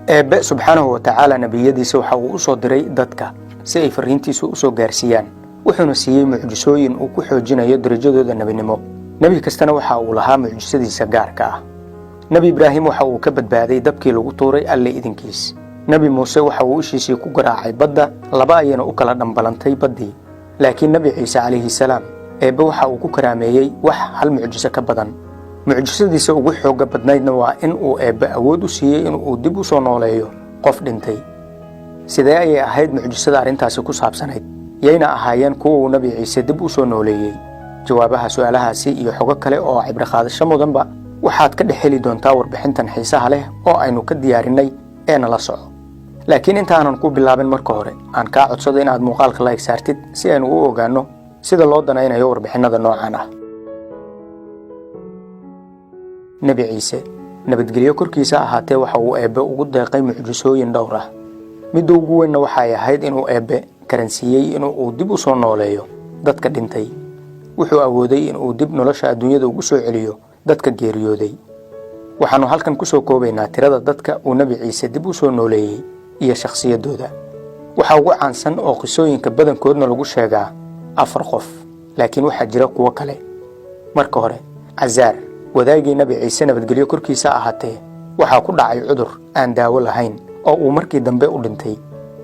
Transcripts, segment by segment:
Eebbe subxaanahu wa tacaala nebiyadiisa waxa uu u soo diray dadka si ay farriintiisu u soo gaarsiiyaan, wuxuuna siiyey mucjisooyin uu ku xoojinayo darajadooda nebinimo. Nebi kastana waxa uu lahaa mucjisadiisa gaarka ah. Nebi Ibraahim waxa uu ka badbaaday dabkii lagu tuuray Alle idinkiis. Nebi Muuse waxa uu ishiisii ku garaacay badda, laba ayayna u kala dhambalantay baddii. Laakiin Nebi Ciise calayhi salaam, Eebbe waxa uu ku karaameeyey wax hal mucjiso ka badan. Mucjisadiisa ugu xoogga badnaydna waa in uu Eebbe awood u siiyey in uu dib u soo nooleeyo qof dhintay. Sidee ayay ahayd mucjisada arrintaasi ku saabsanayd? Yayna ahaayeen kuwa uu Nebi Ciise dib u soo nooleeyey? Jawaabaha su'aalahaasi iyo xogo kale oo cibroqaadasho mudanba waxaad ka dhex heli doontaa warbixintan xiisaha leh oo aynu ka diyaarinay ee nala soco. Laakiin intaanan ku bilaabin, marka hore aan kaa codsado inaad muuqaalka like saartid si aynu u ogaanno sida loo danaynayo warbixinada noocan ah. Nebi Ciise, nabadgelyo korkiisa ahaatee, waxa uu Eebbe ugu deeqay mucjisooyin dhowr ah. Midda ugu weynna waxay ahayd inuu Eebbe karansiiyey in uu dib u soo nooleeyo dadka dhintay. Wuxuu awooday in uu dib nolosha adduunyada ugu soo celiyo dadka geeriyooday. Waxaannu halkan ku soo koobaynaa tirada dadka uu Nebi Ciise dib u soo nooleeyey iyo shakhsiyaddooda. Waxaa ugu caansan oo qisooyinka badankoodna lagu sheegaa afar qof, laakiin waxaa jira kuwo kale. Marka hore, Cazaar, wadaagii Nebi Ciise, nabadgelyo korkiisa ahaatee, waxaa ku dhacay cudur aan daawo lahayn oo uu markii dambe u dhintay.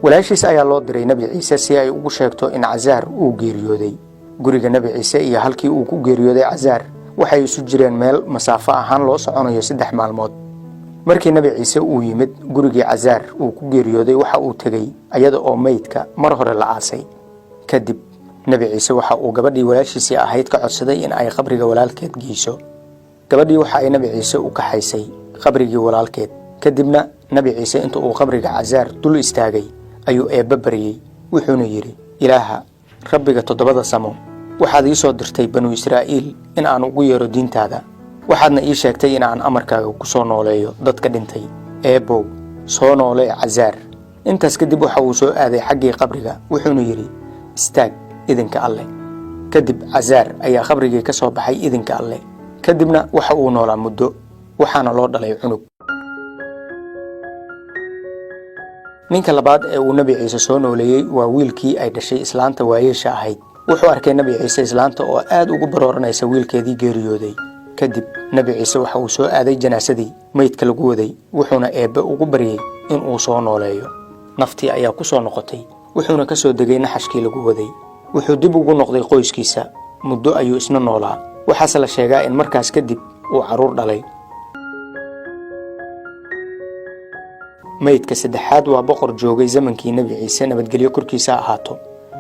Walaashiis ayaa loo diray Nebi Ciise si ay ugu sheegto in Cazaar uu geeriyooday. Guriga Nebi Ciise iyo halkii uu ku geeriyooday Cazaar waxay isu jireen meel masaafo ahaan loo soconayo 3 maalmood. Markii Nebi Ciise uu yimid gurigii Cazaar uu ku geeriyooday, waxa uu tegey ayada oo meydka mar hore la aasay. Kadib Nebi Ciise waxa uu gabadhii walaashiisii ahayd ka codsaday in ay qabriga walaalkeed geyso. Gabadhii waxa ay Nebi Ciise u kaxaysay qabrigii walaalkeed. Kadibna Nebi Ciise inta uu qabriga Cazaar dul istaagay ayuu Eebbe baryey, wuxuuna yidhi: "Ilaaha Rabbiga toddobada samo, waxaad ii soo dirtay Banu Israa'iil in aan ugu yeero diintaada, waxaadna ii sheegtay in aan amarkaaga ku soo nooleeyo dadka dhintay. Eebbow, soo noolee Cazaar." Intaas kadib waxa uu soo aaday xaggii qabriga, wuxuuna yidhi: "Istaag idinka Alleh." Kadib Cazaar ayaa qabrigii ka soo baxay idinka Alleh. Kadibna waxa uu noolaa muddo, waxaana loo dhalay cunug. Ninka labaad ee uu Nebi Ciise soo nooleeyey waa wiilkii ay dhashay islaanta waayeesha ahayd. Wuxuu arkay Nebi Ciise islaanta oo aad ugu barooranaysa wiilkeedii geeriyooday. Kadib Nebi Ciise waxa uu soo aaday janaasadii meydka lagu waday, wuxuuna Eebbe ugu baryey in uu soo nooleeyo. Naftii ayaa ku soo noqotay, wuxuuna ka soo degay naxashkii lagu waday. Wuxuu dib ugu noqday qoyskiisa. Muddo ayuu isna noolaa, waxaase la sheegaa in markaas kadib uu carruur dhalay. Meydka saddexaad waa boqor joogay zamankii Nebi Ciise, nabadgelyo korkiisa ahaato.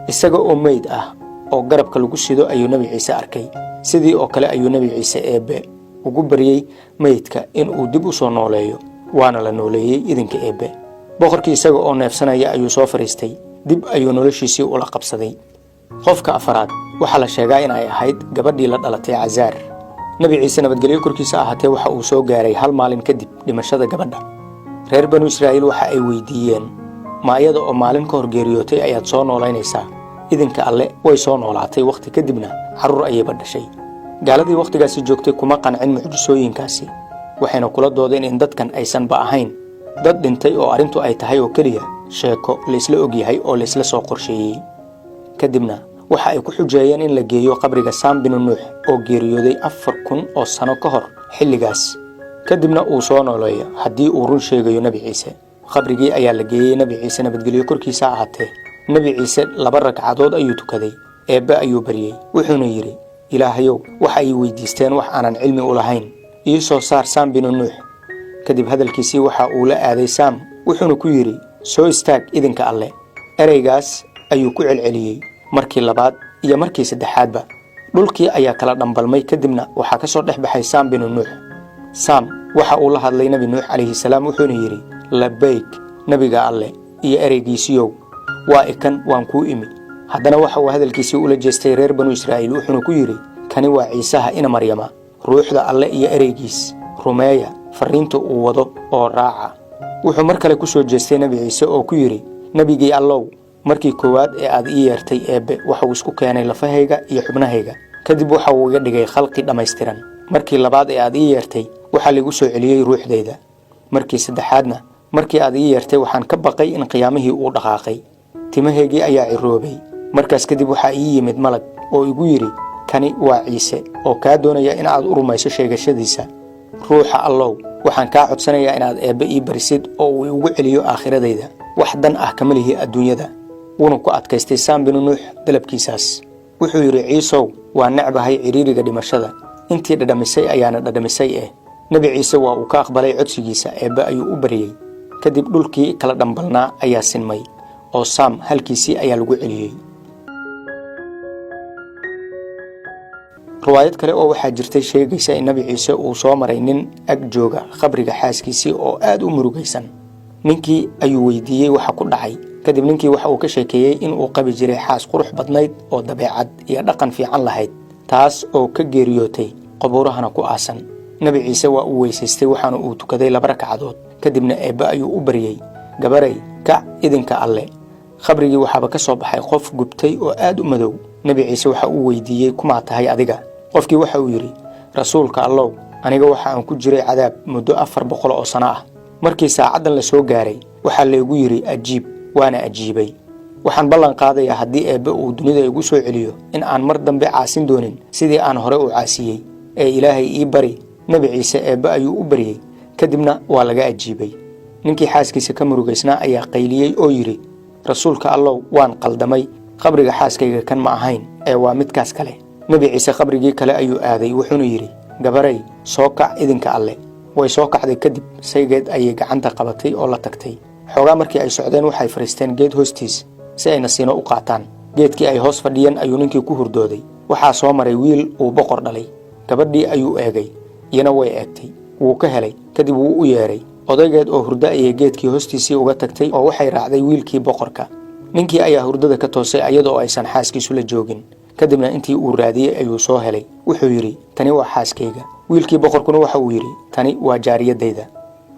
Isaga oo meyd ah oo garabka lagu sido ayuu Nebi Ciise arkay. Sidii oo kale ayuu Nebi Ciise Eebbe ugu baryey meydka in uu dib u soo nooleeyo, waana la nooleeyey idinka Eebbe. Boqorkii isaga oo neefsanaya ayuu soo fadhiistay, dib ayuu noloshiisii ula qabsaday. Qofka afaraad waxaa la sheegaa in ay ahayd gabadhii la dhalatay Cazaar. Nebi Ciise, nabadgelyo korkiisa ahaatee, waxa uu soo gaaray hal maalin kadib dhimashada gabadha. Reer Banu Israa'iil waxa ay weydiiyeen: "Ma iyada oo maalin ka hor geeriyootay ayaad soo noolaynaysaa?" Idinka Alle way soo noolaatay, wakhti kadibna carruur ayayba dhashay. Gaaladii wakhtigaasi joogtay kuma qancin mucjisooyinkaasi, waxayna kula doodeen in dadkan aysanba ahayn dad dhintay oo arrintu ay tahay oo keliya sheeko laysla ogyahay oo laysla soo qorsheeyey. Kadibna waxa ay ku xujeeyeen in la geeyo qabriga Saam binu Nuux oo geeriyooday 4000 oo sano ka hor xilligaas, kadibna uu soo nooleeyo haddii uu run sheegayo Nebi Ciise. Qabrigii ayaa la geeyey Nebi Ciise, nabadgelyo korkiisa ahaatee. Nebi Ciise laba ragcadood ayuu tukaday, Eebbe ayuu baryey, wuxuuna yidhi: "Ilaahayow, waxa ay weydiisteen wax aanan cilmi u lahayn. Ii soo saar Saam binu Nuux." Kadib hadalkiisii waxa uu la aaday Saam, wuxuuna ku yidhi: "Soo istaag idinka Alle." Ereygaas ayuu ku celceliyey markii labaad iyo markii saddexaadba. Dhulkii ayaa kala dhambalmay, kadibna waxaa ka soo dhex baxay Saam binu Nuux. Saam waxa uu la hadlay Nebi Nuux calayhi salaam, wuxuuna yidhi: "Labayk, nebiga Alle iyo ereygiisiyow, waa ikan, waan kuu imi." Haddana waxa uu hadalkiisii ula jeestay reer Banu Israa'iil, wuxuuna ku yidhi: "Kani waa Ciisaha ina Maryama, ruuxda Alle iyo ereygiis. Rumeeya farriinta uu wado oo raaca." Wuxuu mar kale ku soo jeestay Nebi Ciise oo ku yidhi: "Nebigii Allow, markii koowaad ee aad ii yeertay, Eebbe waxauu isku keenay lafahayga iyo xubnahayga, kadib waxa uu iga dhigay khalqi dhammaystiran. Markii labaad ee aad ii yeertay, waxaa laigu soo celiyey ruuxdayda. Markii saddexaadna Markii aad ii yeertay, waxaan ka baqay in qiyaamihii uu dhaqaaqay. Timahaygii ayaa ciroobay. Markaas kadib waxaa ii yimid malag oo igu yidhi: 'Kani waa Ciise oo kaa doonaya in aad u rumayso sheegashadiisa.' Ruuxa Allow, waxaan kaa codsanayaa inaad Eebbe ii barisid oo uu igu celiyo aakhiradayda. Wax dan ah kama lihi adduunyada." Wuuna ku adkaystay Saam binu Nuux dalabkiisaas. Wuxuu yidhi: "Ciisow, waa necbahay cidhiiriga dhimashada. Intii dhadhamisay ayaana dhadhamisay." Nebi Ciise waa uu ka aqbalay codsigiisa. Eebbe ayuu u baryey. Kadib dhulkii kala dhambalnaa ayaa sinmay oo Saam halkiisii ayaa lagu celiyey. Riwaayad kale oo waxaa jirtay sheegaysa in Nebi Ciise uu soo maray nin ag jooga khabriga xaaskiisii oo aad u murugaysan. Ninkii ayuu weydiiyey waxa ku dhacay. Kadib ninkii waxa uu ka sheekeeyey in uu qabi jiray xaas qurux badnayd oo dabeecad iyo dhaqan fiican lahayd, taas oo ka geeriyootay, qabuurahana ku aasan. Nebi Ciise waa uu weysaystay, waxaana uu tukaday 2 ragcadood. Kadibna Eebbe ayuu u baryey: "Gabaray, kac idinka Alle." Khabrigii waxaaba ka soo baxay qof gubtay oo aad u madow. Nebi Ciise waxa uu weydiiyey: "Kumaa tahay adiga?" Qofkii waxa uu yidhi: "Rasuulka Allow, aniga waxa aan ku jiray cadaab muddo 400 oo sano ah. Markii saacaddan la soo gaaray, waxaa laygu yidhi: 'Ajiib,' waana ajiibay. Waxaan ballan qaadayaa haddii Eebbe uu dunida igu soo celiyo in aan mar dambe caasin doonin sidii aan hore u caasiyey, ee Ilaahay ii bari." Nebi Ciise Eebbe ayuu u baryey, kadibna waa laga ajiibay. Ninkii xaaskiisa ka murugaysnaa ayaa qayliyey oo yidhi: "Rasuulka Allow, waan qaldamay. Qabriga xaaskayga kan ma ahayn ee waa midkaas kale." Nebi Ciise qabrigii kale ayuu aaday, wuxuuna yidhi: "Gabaray, soo kac idinka Alle." Way soo kacday. Kadib saygeed ayay gacanta qabatay oo la tagtay. Xoogaa markii ay socdeen, waxay fadhiisteen geed hoostiis si ay nasiino u qaataan. Geedkii ay hoos fadhiyeen ayuu ninkii ku hurdooday. Waxaa soo maray wiil uu boqor dhalay. Gabadhii ayuu eegay, iyana way eegtay. Wuu ka helay. Kadib wuu u yeedhay. Odaygeed oo hurdo ayay geedkii hoostiisii uga tagtay oo waxay raacday wiilkii boqorka. Ninkii ayaa hurdada ka toosay ayadoo aysan xaaskiisu la joogin. Kadibna intii uu raadiyey ayuu soo helay. Wuxuu yidhi: "Tani waa xaaskayga." Wiilkii boqorkuna waxa uu yidhi: "Tani waa jaariyadayda."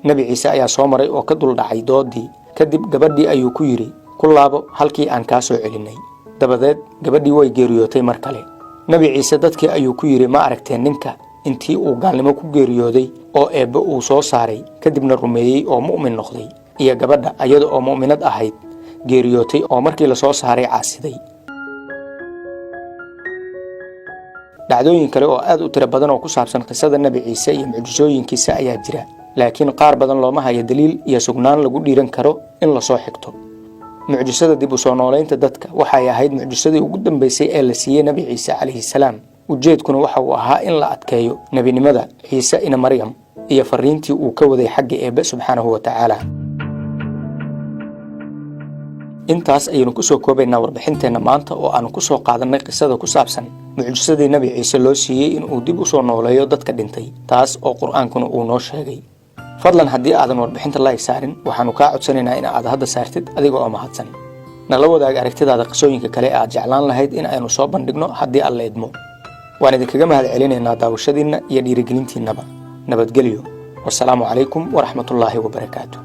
Nebi Ciise ayaa soo maray oo ka duldhacay doodii. Kadib gabadhii ayuu ku yidhi: "Ku laabo halkii aan kaa soo celinnay." Dabadeed gabadhii way geeriyootay mar kale. Nebi Ciise dadkii ayuu ku yidhi: "Ma aragteen ninka intii uu gaalnimo ku geeriyooday oo Eebbe uu soo saaray, kadibna rumeeyey oo mu'min noqday, iyo gabadha ayada oo mu'minad ahayd geeriyootay oo markii la soo saaray caasiday?" Dhacdooyin kale oo aad u tiro badan oo ku saabsan qisada Nebi Ciise iyo mucjisooyinkiisa ayaa jira, laakiin qaar badan looma hayo daliil iyo sugnaan lagu dhiiran karo in lasoo xigto. Mucjisada dib u soo noolaynta dadka waxay ahayd mucjisadii ugu dambeysay ee la siiyey Nebi Ciise calayhi salaam. Ujeedkuna waxa uu ahaa in la adkeeyo nebinimada Ciise ina Maryam iyo fariintii uu ka waday xagga Eebbe subxaanahu wa tacaala. Intaas ayaynu kusoo koobaynaa warbixinteenna maanta oo aanu kusoo qaadannay qisada ku saabsan mucjisadii Nebi Ciise loo siiyey inuu dib u soo nooleeyo dadka dhintay, taas oo Qur-aankuna uu noo sheegay. Fadlan, haddii aadan warbixinta like saarin, waxaanu kaa codsanaynaa in aad hadda saartid, adiga oo mahadsan. Nala wadaag aragtidaada qisooyinka kale ee aad jeclaan lahayd in aynu soo bandhigno haddii Alla idmo. Waan idinkaga mahad celinaynaa daawashadiinna iyo dhiirigelintiinnaba. Nabadgelyo. Wasalaamu calaykum waraxmatullaahi wabarakaatu.